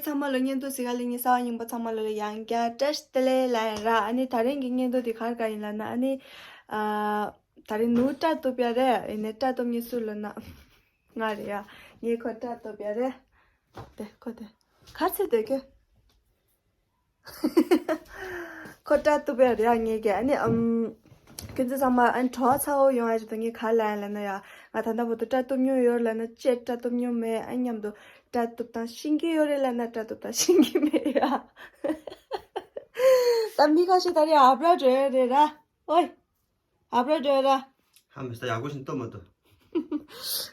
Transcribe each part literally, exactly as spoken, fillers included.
ཚང་མ་ལོ་བརྙན་ཐུང་གཟིགས་ག་ལ་ཉི་ཚེ་བ་རྙིང་པ་ཚང་མ་ལོ་ལ་ཡང་བསྐྱར་བཀྲ་ཤིས་བདེ་ལེགས་ལབ་ཡིན་ར། ཨ་ནི་ད་རིང་གི་བརྙན་ཐུང་འདི་ག་རེ་ག་ཡིན་ལབ་ན། ཨ་ནི་ཨ་ད་རིང་ནུ་སྐྲ་གཏུབ་ཡ་རེད། ཡིན་ནའི་སྐྲ་གཏུབ་མཁན་སུ་ལབ་ན་ང་རེད་ཡ། ངས་ཁོ་སྐྲ་གཏུབ་ཡ་རེད། དེ་ཁོ་དེ་ག་རེ་བྱེད་དེ་ཁྱོད། ཁོ་སྐྲ་གཏུབ་ཡ་རེད་ཡ་ངས་ཀྱི། ཨ་ནི་ཨམ། ཁྱོད་ཚོ་ཚང་མ་ཨ་ནི་བྲོ་བ་ཚ་བོ་ཡོང་ཡ་རེད་དོ། ངས་ག་ལབ་ཡ་ལབ་ན་ཡ། ང་ད་ལྟ་བར་དུ་སྐྲ་གཏུབ་མྱོང་ཡོད་ལབ་ན་བཅད། སྐྲ་གཏུབ་མྱོང་མེད། ཨ་མཉམ་དུ་སྐྲ་གཏུབ་སྟངས་ཤེས་ཀྱི་ཡོད་རེད་ལབ་ན་སྐྲ་གཏུབ་སྟངས་ཤེས་ཀྱི་མེད་ཡ། ད་མི་ཁ་ཤས་ད་རེས་ཨབ་ར་འགྲོ་ཡ་རེད་ར། ཨོའི། ཨབ་ར་འགྲོ་ཡ་ར། ཧ་མི་སྟ་ཡག་པོ་ཞིག་གཏུབ་མ་གཏུབ།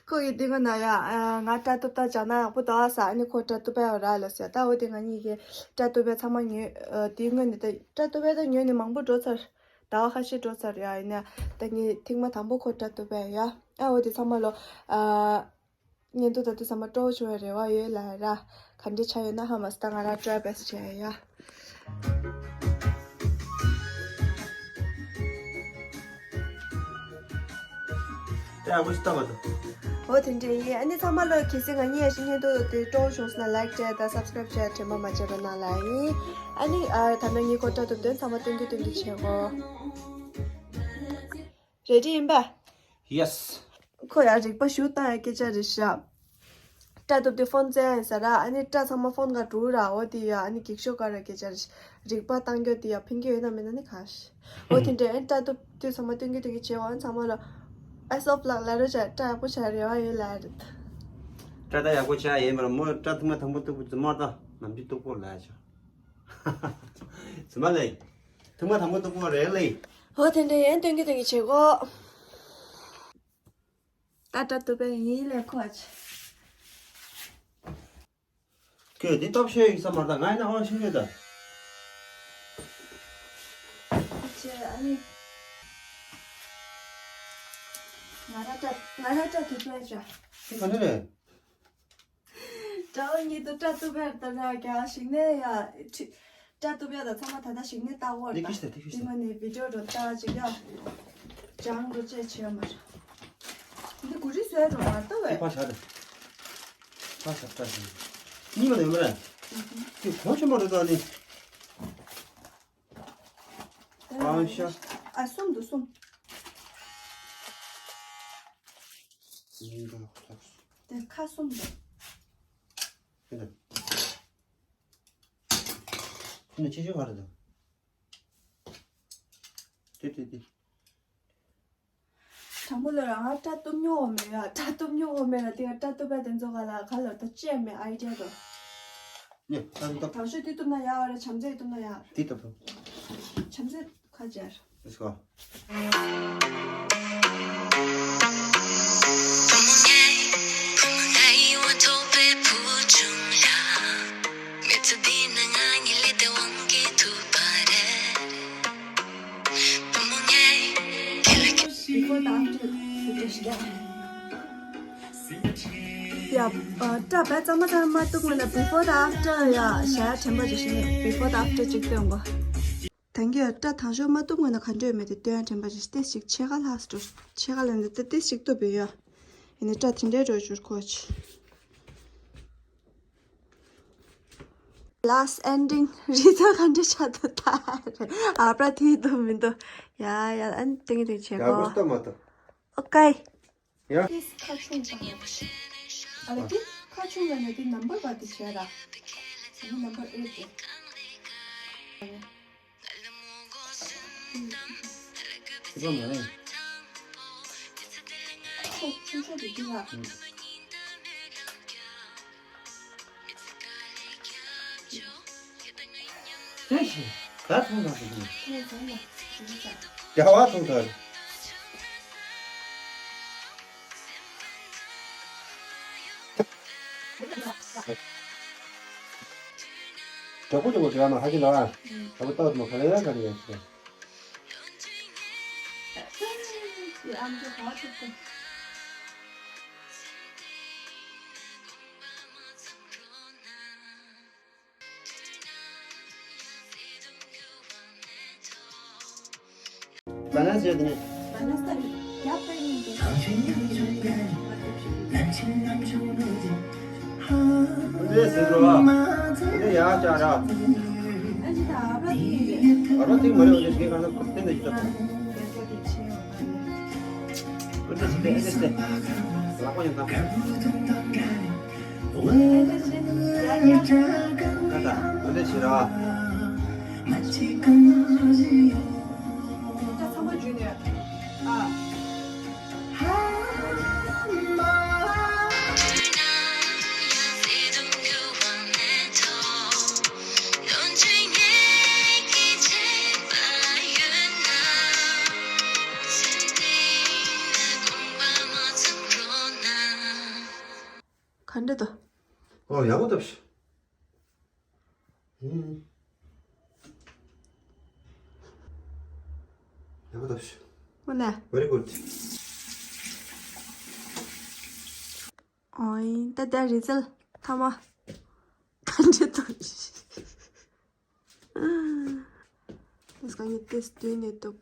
ཁོ་གིས་འདི་ག་ན་ཡ། ཨ་ང་སྐྲ་གཏུབ་སྟངས་སྦྱང་ན་ཡག་པོ་འདུག་ཨ་ཟེར། ཨ་ནི་ཁོ་སྐྲ་གཏུབ་པ་ཡ་ར་ལ་ཟེར། ད་འོ་དེ་ང་གཉིས་ཀྱིས་སྐྲ་གཏུབ་པའི་ཚང་མ་ཉོས། ཨ་དེའི་སྔོན་ནས་ད་སྐྲ་གཏུབ་པའི་ད་ཉོས་ནས་མང་པོ་འགྲོ་ཚར། ཟླ་བ་ཁ་ཤས་འགྲོ་ཚར་ཡ། ཡིན་ན་ད་ངས་ཐེངས་མ་དང་པོ་ཁོ་སྐྲ་གཏུབ་པ་ཡ། ཨ་འོ་དེ་ཚང་མ་ལོ། ཨ་བརྙན་ཐུང་ད་དུང་ཚང་མ་སྤྲོ་བོ་བྱུང་བའི་རེ་བ་ཡོད་ལ་ར། ག་འདྲ་ཆགས་ཡོད་ན་ཧ་མ་སྟ་ང་རང་try best་བྱས་ཡ། དེ་ཡག་པོ་ཞིག་ལྟ་བ་དང་། འོ་དེ་འདྲ་ཡིན། ཨ་ནི་ཚང་མ་ལོ་གལ་སྲིད་ང་གཉིས་ཡ་ཞིག་བརྙན་ཐུང་དེ་སྤྲོ་བོ་བྱུང་སོང་ན་like་བྱས་དང་subscribe་བྱས་དྲན་པ་མ་བརྗེད་པ་གནང་ལ་ཡིན། ཨ་ནི་ཨ་ད་ནང་ངའི་ཁོ་སྐྲ་གཏུབ་དོན་ཚང་མ་སྟོན་རྒྱུ་སྟོན་རྒྱུ་བྱེད་གོ། རེ་ཌི་ཡིན་པ། Yes། ཁོ་ཡ་རིག་པ་ཞུ་བཏང་ཡ་སྐད་ཆ་རེད་ཤག་སྐྲ་གཏུབ་དུས་ཕོན་བཙལ་ཡ་ཡིན་ས་ར། ཨ་ནི་སྐྲ་ཚང་མ་ཕོན་ག་འགྲོ་ར། འོ་དེ་ཡ་ཨ་ནི་འགྱིག་ཤོག་ག་ར་སྐད་ཆ་རེད་ཤག་རིག་པ་བཏང་རྒྱུ་དེ་ཡ་ཕན་གྱི་ཡོད་ན་མེད་ན་ནི་ག་ཤ། འོ་དེ་འདྲ་ཨ་ནི་སྐྲ་གཏུབ་དུས་ཚང་མ་སྟོན་གྱི་སྟོན་གྱི་བྱེད་འོ། ཨ་ནི་ཚང་མ་ལ་best of luck་ལ་རོ་ཅག་སྐྲ་ཡག་པོ་ཆགས་རེ་བ་ཡོད་ལ་རེད། སྐྲ་ད་ཡག་པོ་ཆགས་ཡིན་པར་མོ་སྐྲ་ཐུང་མ་དང་པོ་གཏུབ་པོ་རྫུན་མ་ད་ནམ་རྒྱུན་གཏུབ་པོ་ལ་ཆགས། རྫུན་མ་ལས། ཐུང་མ་དང་པོ་གཏུབ་པོ་རེད་ལེ། འོ་དེ་འདྲ་ཡན་སྟོན་གྱི་སྟོན་གྱི་བྱེད་གོ། ད་ད་གཏུབ་པའི་ཡིན་ལེ་ཁོ་ཨ་ཅེ། ཁྱོད་འདི་སྟོབས་ཤེས་ཡིན་ས་མ་རེད་ད། ང་ཡིན་ན་ཨང་ཤེས་ཡོད་ད། ཨ་ཅེ་ཨ་ནི། ང་ར་སྐྲ་ང་ར་སྐྲ་གཏུབ་པའི་ཅ། འདི་ག་ནས་རེད། དགྲ་བོ་ཉིད་དུ་སྐྲ་གཏུབ་པར་ལྟ་ན་ཀྱང་ཞིག་ནས་ཡ། སྐྲ་གཏུབ་ཡ་དང་ཚང་མ་ད་ལྟ་ཞིག་ནས་ལྟ་བོར་དེ་ད། ཁྱི་ཤི་ད་དེ་ཁྱི་ཤི་དེ་ད། མ་ནས་བི་ཌིའོ་འགྲོ་ལྟ་ཅིག་ཡ། ཅང་འགྲོ་ཅེས་བྱས་མ་རེད། འདི་གུ་རི་བཟོས་འགྲོ་མ་ལྟ་བས། ཕ་ཤ་ད། ཕ་ཤ་ད་ཞིག་གཉིས་མ་ནས་མ་རེད། དེ་གོ་ཆེན་པོ་རེད་ད་ནི། ཨང་ཤ། ཨ་གསུམ་འདུག་གསུམ། གཉིས་འདུག་ལགས་སོ། དེ་ཁ་གསུམ་འདུག་དེ་ད། དེ་ནི་ཆེ་ཆེ་བ་རེད་ད། དེ་དེ་དེ། དྲང་པོ་ལ་རང་ང་སྐྲ་གཏུབ་མྱོང་བ་མེད་ཡ། སྐྲ་གཏུབ་མྱོང་བ་མེད་ལ་དེ་ཡང་སྐྲ་གཏུབ་པ་དེ་ཚོ་ག་ལ་ག་ལ་ད་བཅད་མེད་ཨའི་ཌི་ཡ་རོ། ནི་ད་ད། དང་ཤོས་དེ་གཏུབ་ན་ཡག་རེད། བྱམས་བརྩེ་གཏུབ་ན་ཡག་རེད། དེ་ད་ད། བྱམས་བརྩེ་ཁ་སྦྱར། Let's go། Before the after. ཡ། ཨ་སྐྲ་བས་གཙང་མ་གཙང་མ་གཏུབ་དགོས་ན་before the after་ཡ་བྱ་ཡ་དྲན་པ་ཅིག་བྱས་ནས་before the after་ཅིག་སྟོན་གོ། ད་གིན་སྐྲ་དང་ཤོས་མ་གཏུབ་དགོས་ན་ག་འདྲ་ཡོད་མེད་དེ་སྟོན་ཡ་དྲན་པ་ཅིག་ཏོག་ཙམ་ཕྱེད་ཀ་ལྷག་འགྲོ། ཕྱེད་ཀ་ལ་ནི་ཏོག་ཙམ་གཏུབ་པའི་ཡ། ཡིན་ནའི་སྐྲ་དེ་འདྲའི་འགྲོ་འགྱུར་ཁོ་ཆེ། Last ending result་ག་འདྲ་ཆགས་འདུག་ད་རེད། ཨ་པྲ་ཐིག་འདུག་མི་འདུག་ཡ་ཡ། ཨ་ནི་ཏིང་ཏིང་བྱེད་ཡག་པོ་གོ། སྟབས་མ་ཐུབ། ཨོ་ཀེ། ཡ། ཏིས་ཁ་ཆུང་ཙམ། ཨ་ལ་ཏིས་ཁ་ཆུང་ལ་ནི་ཏིས་ནམ་བར་བ་ཏིས་བྱས་ར། ཨ་ནི་ནམ་བར་ཨེ་ཏེ། ཁྱེད་པ་མ་རེད། ཁོ་ཆུང་ཆུང་དེ་ཏིས་ལ། ཨུམ། དེ་ཞིག་ག་ཐུང་ཐང་ཞིག་ཡིན། ཁྱེད་ཚང་ལ་ཞིག་ཡིན་ཙང་། རྒྱ་བ་ཐུང་ཐང་། དྲག་པོ་དྲག་པོ་དྲག་མ་ཧ་གི་ལ། དྲག་པོ་ཏག་མ་ག་ལ་ཡ་ག་ལ་ཡ་ཞིག Balance བྱས་ཏེ་ནི། Balance་ད་རྒྱབ་པའི་ཡིན་ཏེ། འདི་ཟེར་རོ། འདི་ཡག་ཅག་ར། ཨ་རོ་ཐིག་མ་རེད། འདི་ཁ་ན་ཏན་ཏན་ཞིག་ཏུ། འདི་ཟེར་ཏེ་འདི་ཟེར། ལག་པ་ཡང་ད། ད་ད་འདི་ཟེར་ར། ད་ཚང་མ་འཇུས་ནས། ཨ། ག་འདྲ་འདུག་ཨོ་ཡག་པོ་བཏབ་ཤག་ཧུམ། ཡག་པོ་བཏབ་ཤག་འོ་ན། Very good. ཨོའི། ད་ལྟ་རི་ཛལ་ཐ་མ་ག་འདྲ་འདུག་ཨ་ནི་ཏེས་བསྡུས་ནས་འདུག་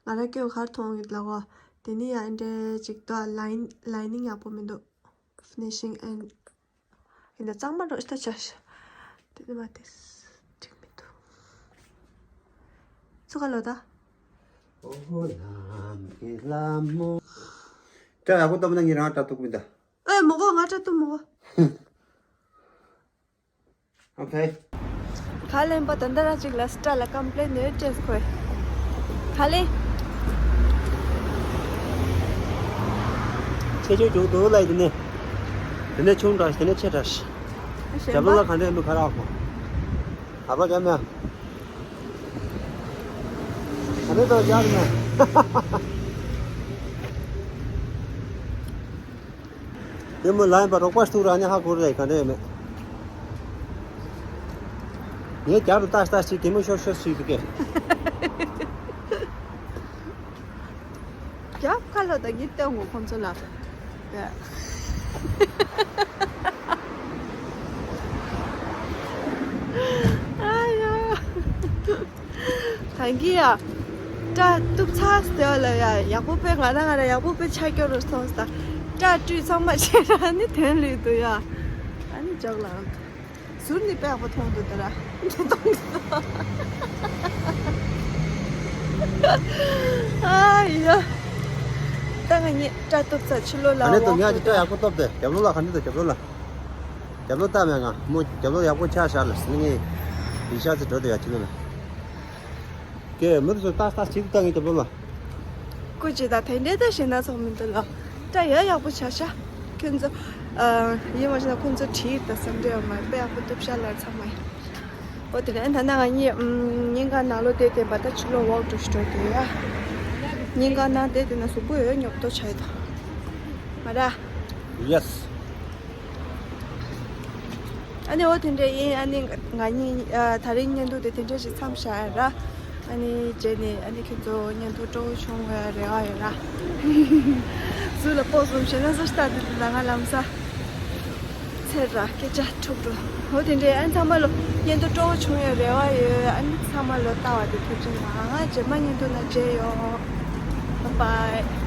ང་རང་སྐྱོན་ག་རེ་མཐོང་ཡོད་ལབ་གོ། དེ་ནི་ཡང་འདྲ་ཅིག་འདུག་ལའིན་ལའིན་ནིང་ཡག་པོ་མི་འདུག Finishing and ཡིན་ན་གཙང་མ་རོ་ཤི་ད་ཆ་ཤ། དེ་ནི་མ་དེ་འགྲིག་མི་འདུག་ཚུགས་ཁ་ལོ་ད། ཨོ་ལམ་གི་ལམ་མོ། སྐྲ་ཡག་པོ་བཏབ་ན་ངས་རང་སྐྲ་གཏུག་མི་ད། ཨེ་མོ་གོ་ང་སྐྲ་གཏུག་མོ་གོ། Okay. ག་ལེན་པ་ད་ལྟ་རང་ཅིག་ལ་སི་ཏྲ་ལ་ཀམ་པི་ལེན་ནོད་ཅེས་ཁོས། ག་ལེ། ཆེ་ཆུང་བྱུང་འདུག་ལ་ཡིན་ནི། དེ་ནས་ཆུང་དྲགས་དེ་ནས་ཆེ་དྲགས། རྒྱབ་ལོ་ལ་ག་འདྲས་མི་ཁ་རག་གོ། ཨ་ཕ་རྒྱབ་ན། ག་འདྲས་དང་རྒྱབ་ན། དེ་མོ་ལ་ཡིན་པ་རོགས་པ་སྟུག་ར་ནི་ཧ་གོ་རེད་ག་འདྲ་ཡོད་མེད། ངས་རྒྱབ་ཏུ་ལྟ་ལྟ་ཞིག་གད་མོ་ཤོར་ཤོར་ཞིག་འདུག་གས། རྒྱབ་ཁ་ལོ་ད་ངས་ལྟ་ངོ་ཁོང་ཚོ་ལ། ཨ་ཡ། ད་གིན་ཡ། སྐྲ་གཏུབ་ཚར་ཟེར་བ་ལ་ཡ་ཡག་པོ་དཔེ་ང་རང་ང་རང་ཡག་པོ་དཔེ་ཆ་སྐྱོ་རུ་སོང་ས། སྐྲ་བཀྲུས་ཚང་མ་བྱས་ར་ནི་དོན་ལུས་འདུག་ཡ། ཨ་ནི་འཇོག་ལ་ཟུར་ནི་དཔེ་ཡག་པོ་མཐོང་འདུག་ད་ར། འདི་གཏོང་གི་འདུག་ཨ་ཡ། ད་ང་གཉིས་སྐྲ་གཏུབ་ཚར་ཕྱི་ལོགས་ལ་ཨ་ནི་དུ་ངས་ཀྱི་སྐྲ་ཡག་པོ་གཏུབ་དེ་རྒྱབ་ལོགས་ལ་ག་འདྲ་འདུག་རྒྱབ་ལོགས་ལ། རྒྱབ་ལོགས་ལྟ་མེད་ང་མོ་རྒྱབ་ལོགས་ཡག་པོ་ཆགས་ཤག་ལ་སི་ངས་ཡིན་ཤག་ཚེ་འགྲོ་དེ་ཡ་ཁྱི་ལོ་ལ། ཀྱེ་མི་རུ་སོ་ཏག་ཏག་ཅིག་ལྟ་ངས་རྒྱབ་ལོགས་ལ། སྐུ་ཅི་ད་དེ་འདྲའི་ད་ཞེ་ན་ཚོགས་མི་འདུག་ལ། སྐྲ་ཡ་ཡག་པོ་ཆགས་ཤག་ཁྱོད་ཚོ། ཨ། ཡིན་མ་ཤེས་ན་ཁོང་ཚོ་བྲིས་ད་བསམ་འདྲ་ཡོད་མ་རེད་དཔེ་ཡག་པོ་གཏུབ་ཤག་ལ་ཚང་མ་ཡིན། འོ་དེ་ནས་ད་ནང་ང་གཉིས་ཉིན་གང་ནང་ལོ་དེ་བསྟན་པ་ད་ཕྱི་ལོགས་ཝོག་འགྲོ་ཞུ་འགྲོ་དེ་ཡ། ཉིན་གང་ནང་དེ་དེ་ན་གཟུགས་པོ་ཡོད་ཉོབ་ཏོ་ཆགས་ཡོད་ད། མ་ར། Yes. ཨ་ནི་འོ་དེ་འདྲ་ཡིན། ཨ་ནི་ང་གཉིས་ཨ་དེ་རིང་བརྙན་ཐུང་དེ་དེ་འདྲ་ཞིག་མཚམས་བཞག་ཡ་ར། ཨ་ནི་རྗེས་ནས་ཨ་ནི་ཁྱོད་ཚོ་བརྙན་ཐུང་སྤྲོ་བོ་བྱུང་བའི་རེ་བ་ཡོད་ར། ཟུར་ལ་སྤོ་གསུམ་བྱས་ན་ས་ཤི་ཏ་དེ་དེ་ལ་ང་ལམ་ས་ཚེ་ར་སྐད་ཆ་འཁྲུག་འགྲོ། འོ་དེ་འདྲ་ཨ་ནི་ཚང་མ་ལོ་བརྙན་ཐུང་སྤྲོ་བོ་བྱུང་བའི་རེ་བ་ཡོད། ཨ་ནི་ཚང་མ་ལོ་ལྟ་བ་དེ་ཐུགས་རྗེ་གནང་། རྗེས་མ་བརྙན་ཐུང་ནང་མཇལ་ཡོང་། Bye bye.